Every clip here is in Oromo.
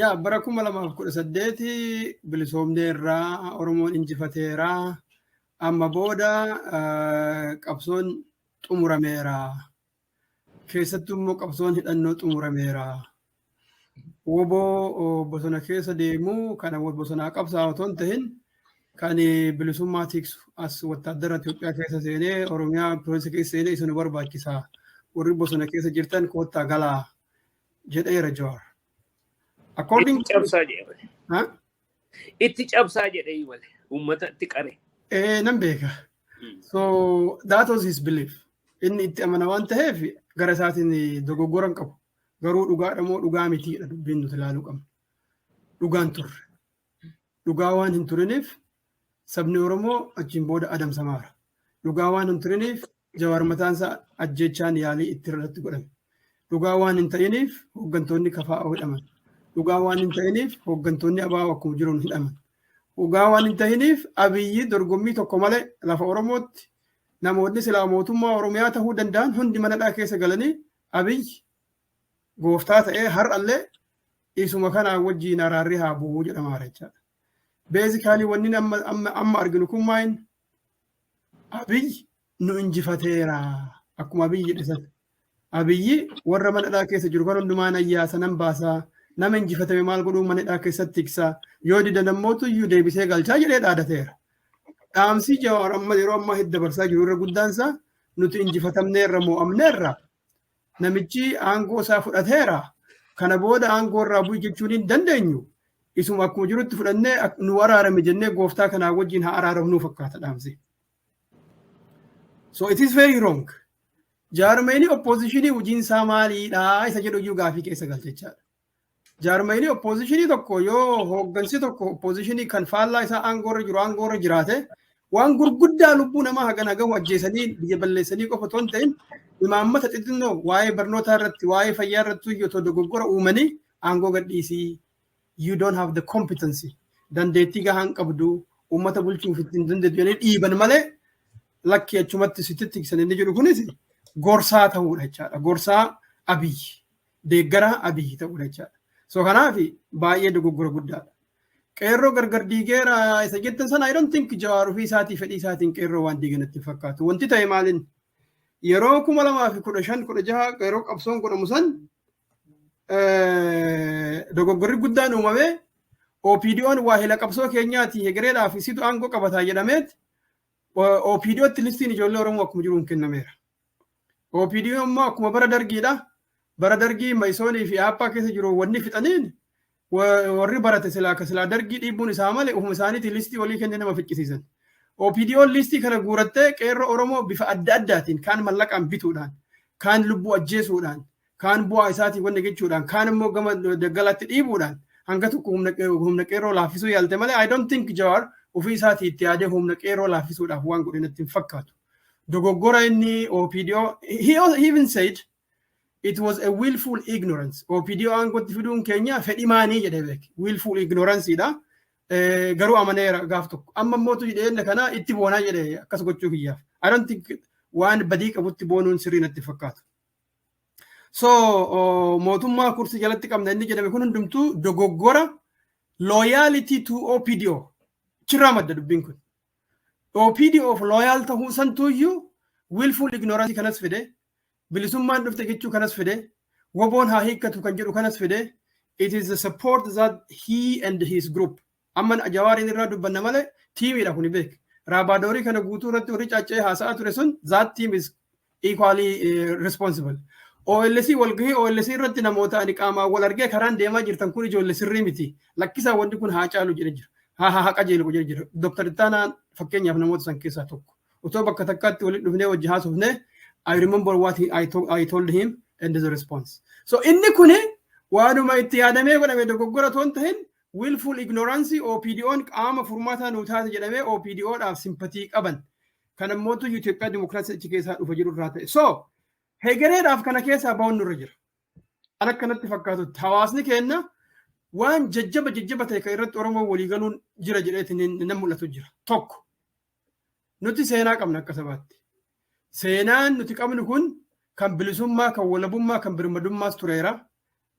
Yaa, bara 2018 bilisoomneerraa, Oromoon injifateeraa, amma booda qabsoon xumurameera. Keessattuu immoo qabsoon hidhannoo xumurameera. WBO bosona keessa deemuu kana bosonaa qabsaa'u otoo hin ta'in, kan bilisummaa tiksu as wattaaddara Itoophiyaa keessa seenee, Oromiyaa poolisii keessa seenee isa nu barbaachisa. Warri bosona keessa jirtan koottaa galaa jedheera Jawaar. According Itti cabsaa jedhe malee. Ha? Itti cabsaa jedhee malee. Uummata itti qare. Nan beeka. So that was his belief. Inni itti amana waan ta'eef gara isaatiin dogoggora hin qabu. Garuu dhugaadha moo dhugaa mitiidha dubbiin nuti ilaaluu qabnu. Dhugaan turre. Dhugaa waan hin turiniif sabni Oromoo achiin booda adamsamaara. Dhugaa waan hin turiniif Jawaar mataan isaa ajjechaan yaalii itti irratti godhame. Dhugaa waan hin ta'iniif hooggantoonni KFO hidhaman. Dhugaa waan hin ta'iniif hooggantoonni ABO akkuma jiruun hidhaman. Dhugaa waan hin ta'iniif Abiyyi dorgommii tokko malee lafa Oromootti namoonni silaa mootummaa Oromiyaa ta'uu danda'an hundi manadhaa keessa galanii, Abiyyi gooftaa ta'ee har'allee isuma kanaa wajjiin araarri haa bu'uu jedhama jechaadha. Basically, wanni amma arginu kun maayin Abiyyi nu injifateera akkuma Abiyyi jedhe sana. Abiyyi warra manadhaa keessa jiru kan hundumaa nayyaasa, nan baasaa, nama injifatame maal godhuu manadhaa keessatti tiksaa, yoo didan ammootu iyyuu deebisee galchaa jedhee dhaadateera. Dhaamsi Jawaar amma yeroo ammaa hidda barsaa jiru irra guddaan isaa nuti injifatamneerra, mo'amneerra, namichi aangoo isaa fudhateera, kana booda aangoo irraa bu'i jechuun hin dandeenyu, isuma akkuma jirutti fudhannee nu araarame jennee gooftaa kanaa wajjin haa araaramnuu fakkaata dhaamsi. So it is very wrong. Jaarmayni oppositionii hojiin isaa maaliidha isa jedhu iyyuu gaafii keessa galchechaadha. Jaarmayni oppositionii tokko yoo hooggansi tokko oppositionii kan faallaa isaa aangoorra jiru aangoorra jiraate, waan gurguddaa lubbuu namaa hagana gahu ajjeesanii biyya balleessanii qofa otoo hin ta'in, imaammata xixinnoo waa'ee barnootaa irratti, waa'ee fayyaa irratti iyyuu otoo dogoggora uumanii, aangoo gadhiisii, you don't have the competency, dandeettii gahaan qabdu, uummata bulchuuf ittiin dandeettu jedhanii dhiiban malee, lakki achumatti sitti tiksan inni jedhu kunis gorsaa ta'uudha jechaadha. Gorsaa Abiyyi, deeggaraa Abiyyi ta'uudha jechaadha. So kanaaf baay'ee dogoggora guddaadha. Qeerroo gargar diigeera isa jettan sana, I don't think Jawaar ofii isaatii fedhii isaatiin qeerroo waan diigan itti fakkaatu. Wanti ta'e maalin, yeroo 2015 16 yeroo qabsoon godhamu san dogoggorri guddaan uumamee, OPDO'n waa hila qabsoo keenyaati, hegereedhaaf isitu aangoo qabataa jedhameet OPDOtti listiin ijoollee Oromoo akkuma jiruun kennameera. OPDO immoo akkuma bara dargiidha. Bara dargii Mayisoonii fi Aappaa keessa jiru wanni fixaniin, warri barate silaa akka silaa dargii dhiibbuun isaa malee ofuma isaaniitiin listii walii kennee nama ficcisiisan. OPDO'n listii kana guurattee qeerroo Oromoo bifa adda addaatiin kaan mallaqaan bituudhaan, kaan lubbuu ajjeesuudhaan, kaan bu'aa isaatiin wanni jechuudhaan, kaan immoo gama daggalaatti dhiibuudhaan hanga tokko humna qeerroo laaffisuu yaalte malee, I don't think Jawaar ofii isaatii itti yaadee humna qeerroo laaffisuudhaaf waan godhe natti hin fakkaatu. Dogoggora inni OPDO, he even said it was a willful ignorance. OPDO aangootti fiduun keenya fedhii maanii jedhee beeke. Willful ignorance dha. Garuu amaneera gaaf tokko. Amma mootu jedhee kana itti boonaa jedhe akkas gochuu kiyyaaf. I don't think waan badii qabutti boonuun sirrii natti fakkaatu. So mootummaa kursii jalatti qabna inni jedhame kun hundumtuu dogoggora loyalty to OPDO chirraa madda dubbiin kun. OPDO of loyal ta'uu santuuyyuu willful ignorance kanas fide, bilisummaan dhufte jechuu kanas fide, WBOn haa hiikkatu kan jedhu kanas fide. It is the support that he and his group, amma Jawaariin irraa dubbanna malee tiimiidha kuni beek. Raabaadorii kana guutuu irratti warri caccee haasa'aa ture sun, that team is equally responsible. OLC, walgahii OLC irratti namoota ani qaamaan wal argee, karaan deemaa jirtan kun ijoollee sirrii miti. Lakkisaa, wanti kun haa caalu jedhe jira. Haa haa qajeelu jedhe jira. Dr. Ittaanaan fakkeenyaaf namoota san keessaa tokko. Otoo bakka takkaatti walitti dhufnee wajji haasofnee, I remember what I told him and the response. So inni kuni waanuma itti yaadamee godhame dogoggora otoo hin ta'in, willful ignorance OPDO'n qaama furmaataa nuu taate jedhamee OPDOdhaaf sympathy qaban. Kan ammootu Itoophiyaa dimokiraasii achi keessaa dhufa jiru irraa ta'e. So hegereedhaaf kana keessaa ba'uun nurra jira. An akkanatti fakkaatutti hawaasni keenya waan jajjaba jajjaba ta'e kan irratti Oromoo walii galuun jira jedheetiin nan mul'atu jira. Tokko, nuti seenaa qabna akka sabaatti. Seenaan nuti qabnu kun kan bilisummaa, kan walabummaa, kan birmadummaas tureera.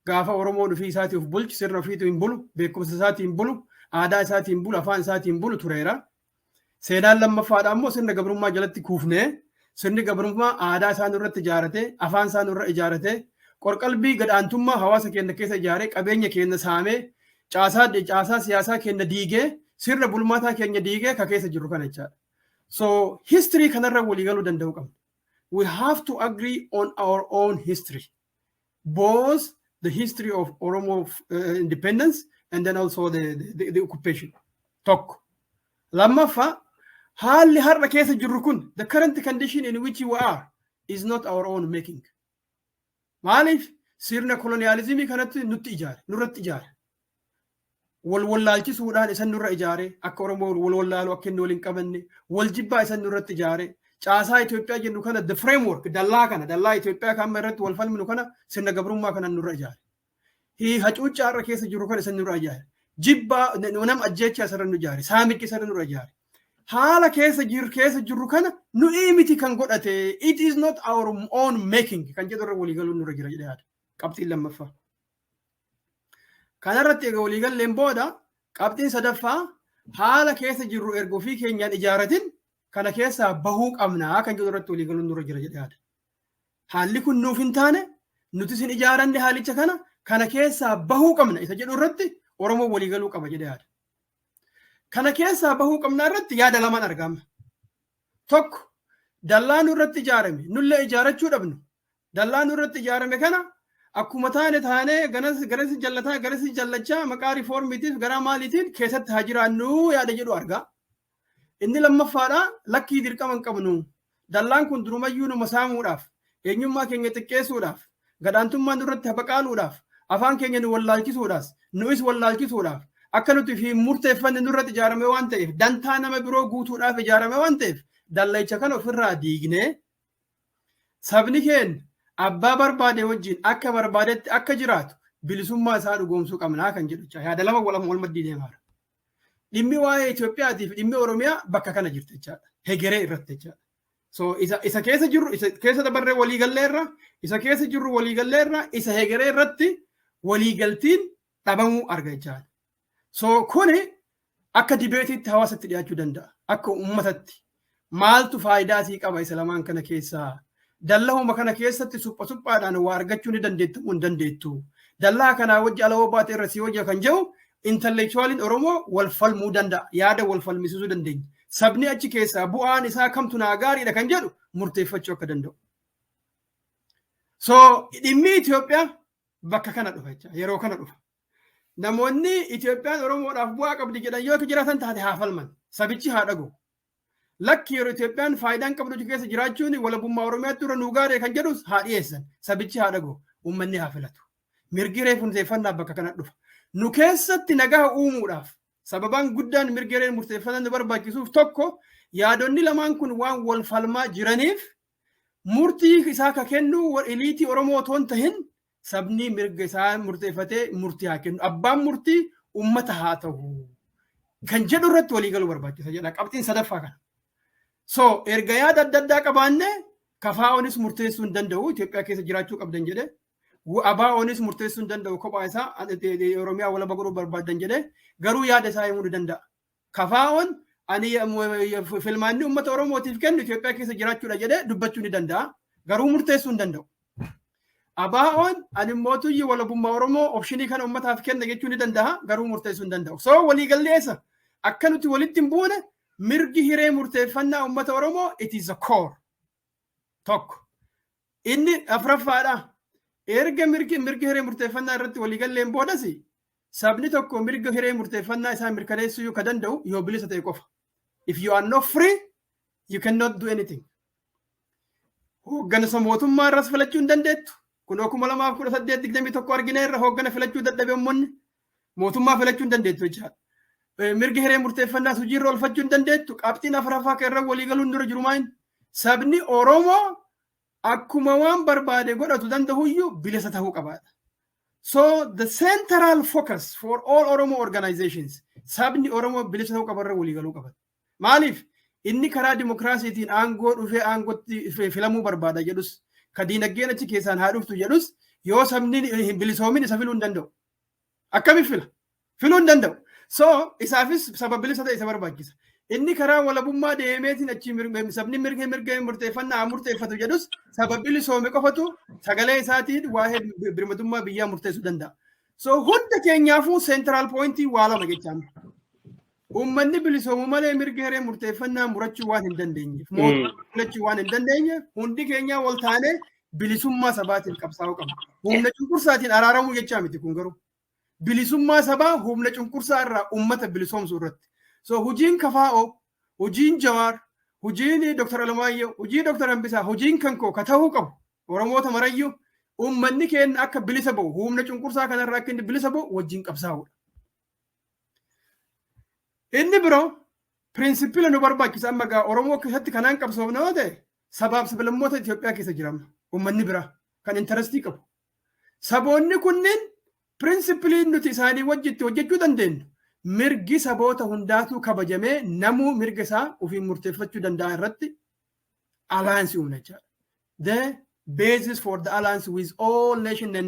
Gaafa Oromoon ofii isaatiif bulchu, sirna ofiitiin bulu, beekumsa isaatiin bulu, aadaa isaatiin bulu, afaan isaatiin bulu tureera. Seenaan lammaffaadha ammoo sirna gabrummaa jalatti kuufnee, sirni gabrummaa aadaa isaa nurratti ijaarate, afaan isaa nurra ijaarate, qorqalbii gadhaantummaa hawaasa keenya keessa ijaaree, qabeenya keenya saamee, caasaa siyaasaa keenya diigee, sirna bulmaataa keenya diigee ka keessa jirru kana jechaadha. So history kanarra waliigaluu danda'uu qabna. We have to agree on our own history. Both the history of Oromo independence and then also the occupation. Tokko. Lammaffaa, haalli har'a keessa jirru kun, the current condition in which we are, is not our own making. Maaliif? Sirna koloniyaalizimii kanatti nutti ijaare, nurratti ijaare. Wal wallaalchisuudhaan isan nurra ijaare, akka Oromoo wal wallaalu, akka inni wal hin qabanne, wal jibbaa isan nurratti ijaare. Caasaa Itoophiyaa jennu kana, the framework, dallaa kana, dallaa Itoophiyaa kan amma irratti wal falminu kana, sirna gabrummaa kana nurra ijaare. Hacuuccaa har'a keessa jiru kana isan nurra ijaare. Jibbaa nama ajjeechaa isarra nu ijaare. Saamichi isarra nurra ijaare. Haala keessa jirru kana nu miti kan godhate, it is not our own making kan jedhu irra waliigaluun nurra jira jedhee yaada. Qabxiin lammaffaa. Kanarratti egaa waliigalleen booda, qabxiin sadaffaa, haala keessa jirru erga ofii keenyaan ijaaratin kana keessaa bahuu qabnaa kan jedhu irratti waliigaluun nurra jira jedhee yaada. Haalli kun nuuf hin taane, nuti isin ijaaranne, haalicha kana keessaa bahuu qabna isa jedhu irratti Oromoo waliigaluu qaba jedhee yaada. Kana keessaa bahuu qabnaa irratti yaada lamaan argama. Tokko, dallaa nurratti ijaarame nullee ijaarachuu dhabnu, dallaa nurratti ijaarame kana akkuma taane taanee garas jallataa garas jallachaa maqaa riifoormiitiif garaa maaliitiin keessatti haa jiraannu yaada jedhu argaa. Inni lammaffaadha, lakkii, dirqama hin qabnu. Dallaan kun durumayyuu numa saamuudhaaf, eenyummaa keenya xiqqeessuudhaaf, gadhaantummaa nurratti habaqaaluudhaaf, afaan keenya nu wallaalchisuudhaaf, nu'is wallaalchisuudhaaf, akka nuti fi murteeffanne nurratti ijaarame waan ta'eef, dantaa nama biroo guutuudhaaf ijaarame waan ta'eef, dalla'icha kana ofirraa diignee sabni keenya abbaa barbaade wajjin akka barbaadetti akka jiraatu bilisummaa isaa dhugoomsuu qabnaa kan jedhu yaada lama wal maddii deemaara. Dhimmi waa'ee Itoophiyaatiif dhimmi Oromiyaa bakka kana jirti jechaadha. Hegeree irratti jechaadha. So isa keessa jirru, isa keessa dabarree waliigalleerra, isa keessa jirru waliigalleerra, isa hegeree irratti waliigaltiin dhabamuu arga jechaadha. So kuni akka debateitti hawaasatti dhiyaachuu danda'a. Akka uummatatti. Maaltu faayidaa sii qaba isa lamaan kana keessaa? Dallahuma kana keessatti supha suphaadhaan waa argachuu ni dandeettu moo hin dandeettu? Dallaa kanaa wajji ala baate irra sii hojii kan jedhu intellectualiin Oromoo wal falmuu danda'a. Yaada wal falmisiisuu dandeenya. Sabni achi keessaa bu'aan isaa kamtu naa gaariidha kan jedhu murteeffachuu akka danda'u. So dhimmi Itoophiyaa bakka kana dhufa jecha, yeroo kana dhufa. Namoonni Itoophiyaan Oromoodhaaf bu'aa qabdi jedhan yoo jiraatan taate haa falman. Sabichi haa dhaga'u. Lakki, yeroo Itoophiyaan faayidaan qabdu keessa jiraachuun walabummaa Oromiyaatti dura nuu gaaree kan jedhus haa dhiyeessan. Sabichi haa dhaga'u. Uummanni haa filatu. Mirgi hiree murteeffannaa bakka kana dhufa. Nu keessatti nagaa uumuudhaaf sababaan guddaan mirgi hiree murteeffannaa nu barbaachisuuf tokko, yaadonni lamaan kun waan wal falmaa jiraniif, murtii isaa ka kennu eliitii Oromoo otoo hin tahin sabni mirga isaa murteeffatee murtii haa kennu. Abbaan murtii uummata haa ta'u kan jedhu irratti walii galuu barbaachisa jedha qabxiin sadaffaa kana. So erga yaada adda addaa qabaanne, KFOnis murteessuu hin danda'u Itoophiyaa keessa jiraachuu qabdan jedhe. ABOnis murteessuu hin danda'u kophaa isaa Oromiyaa walaba godhuu barbaadan jedhe, garuu yaada isaa himuu ni danda'a. KFOn ani filmaanni uummata Oromootiif kennu Itoophiyaa keessa jiraachuudha jedhee dubbachuu ni danda'a. Garuu murteessuu hin danda'u. ABOn ani mootummaa walabummaa Oromoo optionii kana uummataaf kenna jechuu ni danda'a, garuu murteessuu hin danda'u. So waliigallee eessa? Akka nuti walitti hin buune, mirgi hiree murteeffannaa uummata Oromoo, it is a core. Tokko. Inni afuraffaadha. Erga mirgi hiree murteeffannaa irratti waliigalleen boodas, sabni tokko mirga hiree murteeffannaa isaa mirkaneessuu ka danda'u yoo bilisa ta'e qofa. If you are not free, you cannot do anything. Hooggansa mootummaa irras filachuu hin dandeettu. Kunoo 2018 21 argineerra, hooggana filachuu dadhabe uummanni. Mootummaa filachuu hin dandeettu jechaadha. Mirga hiree murteeffannaa hojiirra oolfachuu hin dandeettu. Qabxiin afuraffaa kan irra waliigaluun dura jiru maal? Sabni Oromoo akkuma waan barbaade godhatu danda'uyyuu bilisa ta'uu qabaadha. So the central focus for all Oromo organizations, sabni Oromoo bilisa ta'uu qabarra waliigaluu qaba. Maaliif? Inni karaa dimokiraasiitiin aangoo dhufee aangootti filamuu barbaada jedhus, ka diinagdeen achi keessaan haa dhuftu jedhus, Yoo sabni hin bilisoomin isa filuu hin danda'u. Akkamitti fila? Filuu hin danda'u. So isaafis saba bilisa ta'e isa barbaachisa. Inni karaa walabummaa deemeetiin achi sabni mirga murteeffannaa murteeffatu jedhus, saba bilisoome qofatu sagalee isaatiin waa'ee birmadummaa biyyaa murteessuu danda'a. So hunda keenyaafuu central pointii waa lama jechaan. Uummanni bilisoomu malee mirga hiree murteeffannaa murachuu waan hin dandeenyeef, mootummaa filachuu waan hin dandeenyeef, hundi keenyaa wal taanee bilisummaa sabaatiin qabsaa'uu qabna. Humna cunqursaatiin araaramuu jechaa miti kun garuu. Bilisummaa sabaa humna cunqursaa irraa uummata bilisoomsuu irratti. So hojiin KFO, hojiin Jawaar, hojiin Dr. Alamaayyoo, hojii Dr. Hambisaa, hojiin kan koo ka ta'uu qabu Oromoota marayyuu, uummanni keenya akka bilisa ba'u, humna cunqursaa kanarraa akka inni bilisa ba'u wajjin qabsaa'uudha. Inni biroo principle nu barbaachisa. Amma gaa Oromoo keessatti kanaan qabsoofna yoo ta'e, sabaaf sablammoota Itoophiyaa keessa jirama. Uummanni biraa kan interestii qabu. Saboonni kunneen principleiin nuti isaanii wajjitti hojjechuu dandeenyu mirgi saboota hundaatuu kabajamee namuu mirga isaa ofiin murteeffachuu danda'a irratti alliance uumna jechaadha. The basis for the alliance with all nations and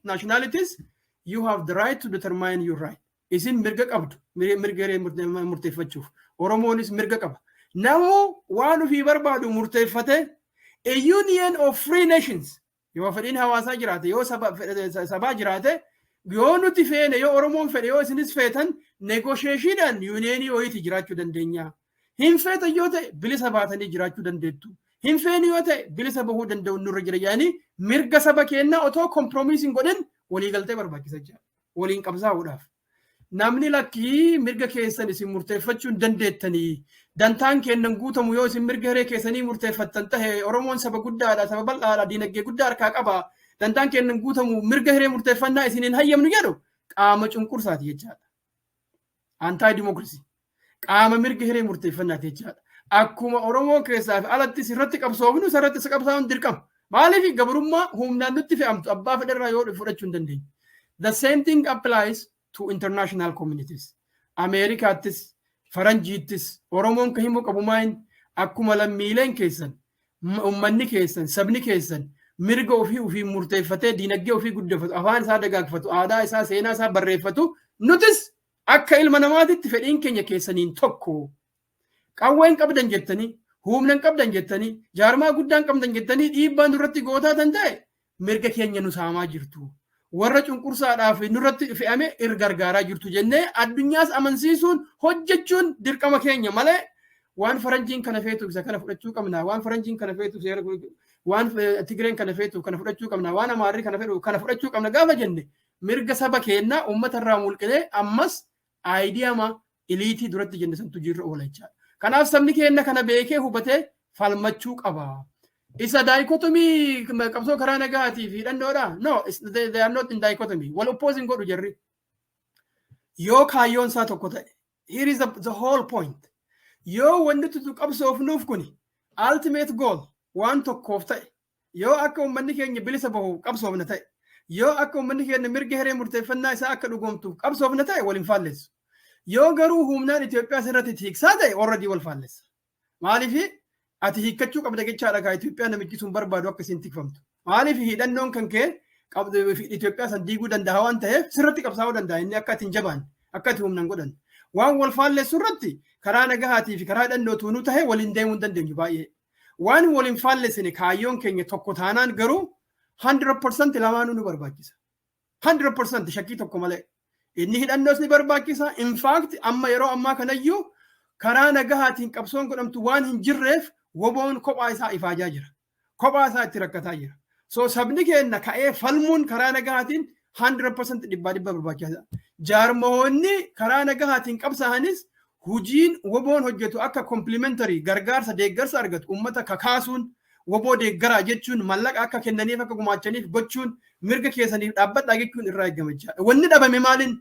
nationalities, you have the right to determine your right. Isin mirga qabdu mirga hiree murteeffachuuf. Oromoonis mirga qaba. Namuu waan ofii barbaadu murteeffate, a union of free nations, yoo fedhiin hawaasaa jiraate, yoo sabaa jiraate, yoo nuti feene, yoo Oromoon fedhe, yoo isinis feetan, negotiationdhaan unionii wayiiti jiraachuu dandeenya. Hin feetan yoo ta'e bilisa baatanii jiraachuu dandeettu. Hin feene yoo ta'e bilisa bahuu danda'u nurra jira jedhanii mirga saba keenyaa otoo compromise hin godhin waliigaltee barbaachisa jira. Waliin qabsaa'uudhaaf. Namni lakkii, mirga keessan isin murteeffachuu hin dandeettanii, dantaan kennan guutamu yoo isin mirga hiree keessanii murteeffattan tahe, Oromoon saba guddaadha, saba bal'aadha, diinagdee guddaa harkaa qaba, dantaan kennan guutamu, mirga hiree murteeffannaa isin hin hayyamnu jedhu qaama cunqursaati jechaadha. Anti democracy. Qaama mirga hiree murteeffannaati jechaadha. Akkuma Oromoo keessaa fi alattis irratti qabsoofnu, isarratti isa qabsaa'uun dirqama. Maaliif? Gabrummaa humnaan nutti fe'amtu abbaa fedherraa yoo fudhachuu hin dandeenye. The same thing applies to international communities. Ameerikaattis, Faranjiittis, Oromoon kan himuu qabu maayin? Akkuma lammiileen keessan, uummanni keessan, sabni keessan mirga ofii ofii murteeffatee diinagdee ofii guddifatu, afaan isaa dagaagfatu, aadaa isaa, seenaa isaa barreeffatu, nutis akka ilma namaatitti fedhiin keenya keessaniin tokko. Qawween qabdan jettanii, humna qabdan jettanii, jaarmaa guddaan qabdan jettanii dhiibbaa nurratti gootaa tan ta'e, mirga keenya nu saamaa jirtu. Warra cunqursaadhaaf nurratti fe'ame ir gargaaraa jirtu jennee addunyaas amansiisuun hojjechuun dirqama keenya malee, waan faranjiin kana feetuuf isa kana fudhachuu qabna, waan faranjiin kana feetuuf, waan Tigireen kana feetuuf kana fudhachuu qabna, waan Amaarri kana fedhu kana fudhachuu qabna gaafa jenne, mirga saba keenyaa uummata irraa mulqinee ammas ideama eliteii duratti jenne santu jirra oola jechaadha. Kanaaf sabni keenya kana beekee hubatee falmachuu qaba. Isa dichotomy qabsoo karaa nagaatii fi hidhannoodha. No, they are not in dichotomy. Wal opposing godhu jarri. Yoo kaayyoon isaa tokko ta'e. Here is the whole point. Yoo wanni tutu qabsoofnuuf kuni ultimate goal waan tokkoof ta'e, yoo akka uummanni keenya bilisa bahu qabsoofna ta'e, yoo akka uummanni keenya mirga hiree murteeffannaa isaa akka dhugoomtuuf qabsoofna ta'e, wal hin faallessu. Yoo garuu humnaan Itoophiyaa sirratti tiiksaa ta'e, already wal faallessa. Maaliif? Ati hiikkachuu qabda jechaadha kaa Itoophiyaa namichi sun barbaadu akka isin tikfamtu. Maaliif? Hidhannoon kan kee Itoophiyaa san diiguu danda'a waan ta'eef, sirratti qabsaa'uu danda'a inni akka ati hin jabaanne, akka ati humna hin godhanne. Waan wal faallessu irratti karaa nagahaatii fi karaa hidhannoo tuunuu tahe waliin deemuu hin dandeenyu baay'ee. Waan waliin faallessine, kaayyoon keenya tokko taanaan garuu 100% lamaanuu nu barbaachisa. 100% shakkii tokko malee. Inni hidhannoos ni barbaachisa. In fact, amma yeroo ammaa kanayyuu karaa nagahaatiin qabsoon godhamtu waan hin jirreef, WBOn kophaa isaa ifaajaa jira. Kophaa isaa itti rakkataa jira. So sabni keenya ka'ee falmuun karaa nagahaatiin 100% dhibbaa dhibba barbaachisaadha. Jaarmahoonni karaa nagahaatiin qabsaa'anis hujiin WBOn hojjetu akka complementary gargaarsa, deeggarsa argatu, uummata kakaasuun, WBO deeggaraa jechuun, mallaqa akka kennaniif, akka gumaachaniif gochuun, mirga keessaniif dhaabbadhaa jechuun irraa eegama jechaadha. Wanni dhabame maaliin?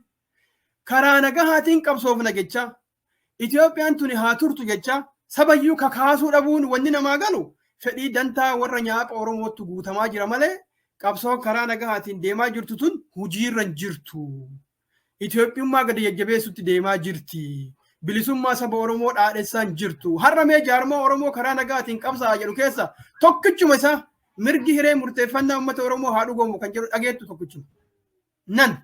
Karaa nagahaatiin qabsoofna jecha, Itoophiyaan tuni haa turtu jecha, sabayyuu kakaasuu dhabuun wanni namaa galu fedhii dantaa warra nyaapha Oromootti guutamaa jira malee, qabsoo karaa nagahaatiin deemaa jirtu tun hujiirra hin jirtu. Itoophiyummaa gadi jajjabeessutti deemaa jirti. Bilisummaa saba Oromoo dhaadhessaan jirtu. Har'a mee jaarmaa Oromoo karaa nagaatiin qabsaa jedhu keessa tokkichuma isaa Mirgi hiree murteeffannaa uummata Oromoo haa dhugoomu kan jedhu dhageettu tokkichuma. Nan.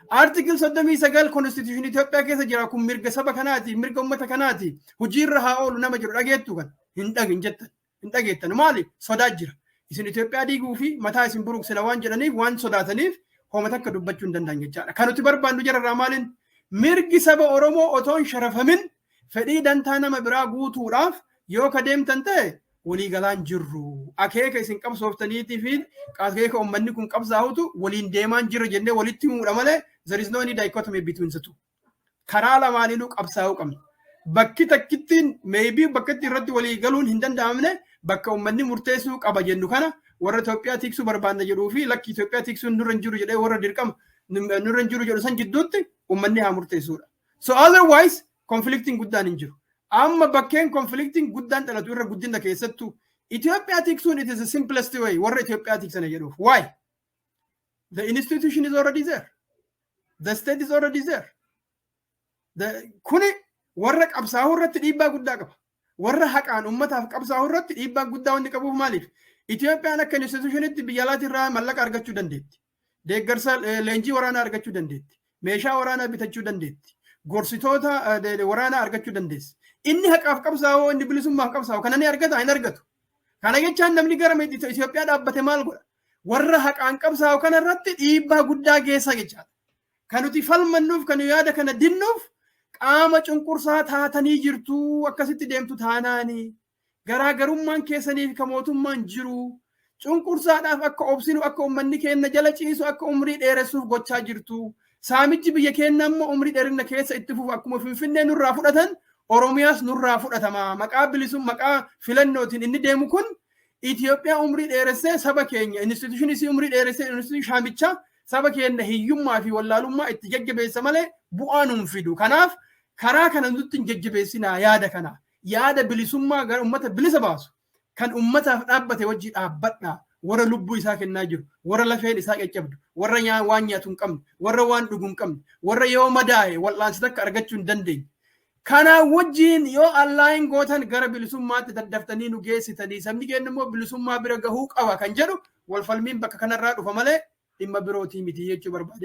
Article 39 Constitution Itoophiyaa keessa jira, kun mirga saba kanaati, mirga uummata kanaati, hojiirra haa oolu nama jedhu dhageettu kan hin dhagin jettan, hin dhageettan. Maali? Sodaa jira. Isin Itoophiyaa diiguu fi mataa isin buruqsina waan jedhaniif, waan sodaataniif hooma takka dubbachuu hin danda'an jechaadha. Kan nuti barbaannu jararraa maaliin? Mirgi saba Oromoo otoo hin sharafamin fedhii dantaa nama biraa guutuudhaaf yoo ka deemtan ta'e walii galaan jirru. Akeeka isin qabsooftaniitii fi akeeka uummanni kun qabsaa'utu waliin deemaan jira jennee walitti himuudha malee, there is no any dichotomy between the two. Karaa lamaaniinuu qabsaa'uu qabna. Bakki takkittiin maybe bakka itti irratti walii galuun hin danda'amne, bakka uummanni murteessuu qaba jennu kana, warra Itoophiyaa tiksuu barbaanna jedhuu fi lakki, Itoophiyaa tiksuun nurra hin jiru jedhee warra dirqama nurra hin jiru jedhu san jidduutti uummanni haa murteessuudha. So otherwise conflicting guddaan hin jiru. Amma bakkeen conflicting guddaan dhalatu irra guddina keessattuu Itoophiyaa tiksuun, it is the simplest way warra Itoophiyaa tiksana jedhuuf. Why? The institution is already there. The state is already there. Kuni warra qabsaa'uu irratti dhiibbaa guddaa qaba. Warra haqaan ummataaf qabsaa'uu irratti dhiibbaa guddaa wanni qabuuf maaliif? Itoophiyaan akka institutionitti biyya alaatii irraa mallaqa argachuu dandeetti. Deeggarsa leenjii waraanaa argachuu dandeetti. Meeshaa waraanaa bitachuu dandeetti. Gorsitoota waraanaa argachuu dandeessi. Inni haqaaf qabsaa'u, inni bilisummaaf qabsaa'u kana ni argata? Hin argatu. Kana jechaan namni gara Itoophiyaa dhaabbate maal godha? Warra haqaan qabsaa'u kana irratti dhiibbaa guddaa geessa jechaadha. Kan nuti falmannuuf, kan yaada kana dinnuuf, qaama cunqursaa taatanii jirtu akkasitti deemtu taanaani. Garaagarummaan keessaniif ka mootummaan jiru. Cunqursaadhaaf akka obsinu, akka uummanni keenya jala ciisu, akka umrii dheeressuuf gochaa jirtu. Saamichi biyya keenya immoo umrii dheerina keessa itti fufu. Akkuma Finfinnee nurraa fudhatan, Oromiyaas nurraa fudhatama. Maqaa bilisum maqaa filannootiin inni deemu kun Itoophiyaa umrii dheeressee, saba keenya institutionii umrii dheeressee, institutionii saamichaa saba keenya hiyyummaa fi wallaalummaa itti jajjabeessa malee bu'aa nuun fidu. Kanaaf karaa kana nutti hin jajjabeessinaa yaada kana. Yaada bilisummaa gara ummata bilisa baasu kan ummataaf dhaabbate wajji dhaabbadhaa. Warra lubbuu isaa kennaa jiru, warra lafeen isaa caccabdu, warra waan nyaatu hin qabne, warra waan dhugu hin qabne, warra yoo madaa'e wal'aansa takka argachuu hin dandeenye. Kanaa wajjiin yoo allaayin gootan gara bilisummaatti daddaftanii nu geessitanii, sabni keenya immoo bilisummaa bira gahuu qaba kan jedhu walfalmiin bakka kanarraa dhufa malee dhimma birootii miti jechuu barbaade.